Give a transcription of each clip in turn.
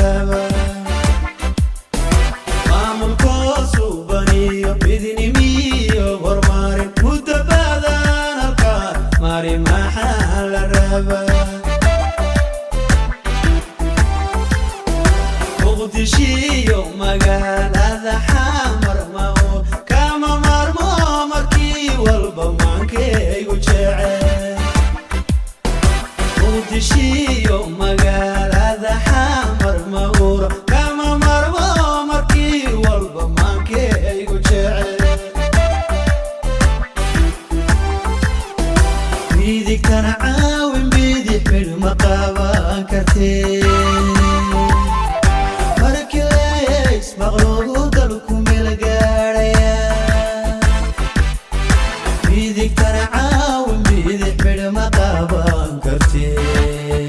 Rabaa maamulkoosu baniyo midnimiyo horumarin muddo badan halkaa mari maxaa la rabaa? Muqdishiyo magaalada Xamar maho kama maarmo, markii walba maankaygu jecel. Muqdishiyo magaalada Xamar mahuro kama maarmo, markii walba maankaygu jecel. Midigtana caawin, bidix midh ma qaban kartee. Markii leys maqluugu dalku meel gaadhaya. Midigtana caawin, bidix midh ma qaban kartee.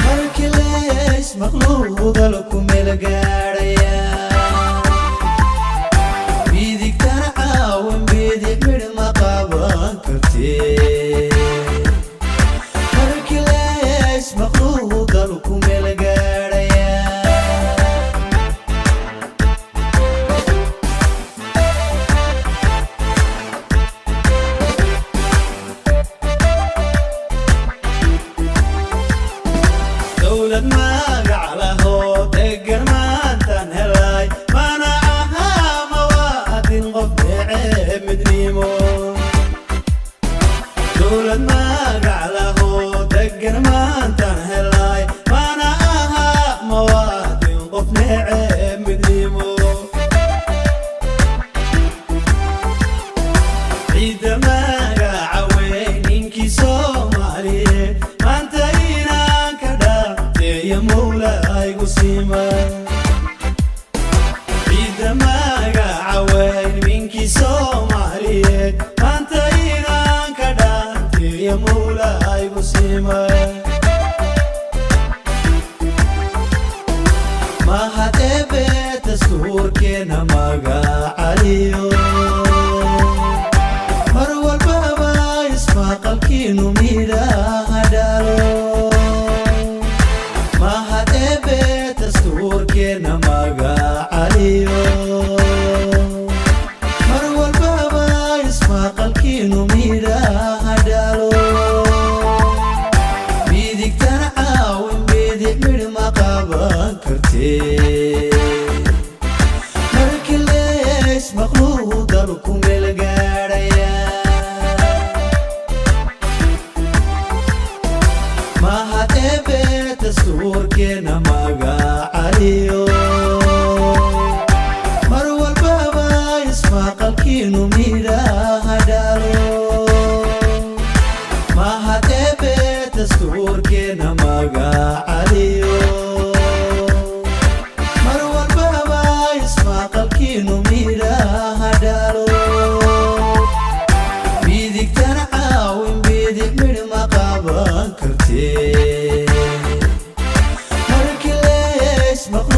Markii leys maqluugu dalku meel gaadhaya. Midigtana caawin, bidix midh ma qaban kartee. Markii leys maqluugu dalku meel gaadhaya. Dowlad magac lahoo degan maantaan helay, mana ahaa mawaadin qof neceb midnimo. Dowlad magac lahoo degan maantaan helay, mana ahaa mawaadin qof neceb midnimo. Ciidda magaca weyn ninkii Soomaaliyeed maanta inaan ka dhaafteeya Mawlaygu siima. Ciidda magaca weyn ninkii Soomaaliyeed maanta inaan ka dhaafteeya Mawlaygu siima. Mahad Eebe dastuurkeena magacaliyo, mar walbaba ismaqalkiinu midhaha dhalo. Mahad Eebe dastuurkeena magacaliyo, mar walbaba ismaqalkiinu midhaha dhalo. Midigtana caawin, bidix midh ma qaban kartee. Markii leys maqluu dalku meel gaadhaya. Mahad Eebe dastuurkeena magacaliyo, mar walbaba ismaqalkiinu midhaha dhalo. Mahad Eebe dastuurkeena magacaliyo, mar walbaba ismaqalkiinu midhaha dhalo. Midigtana caawin, bidix midh ma qaban kartee. Markii leys maqluugu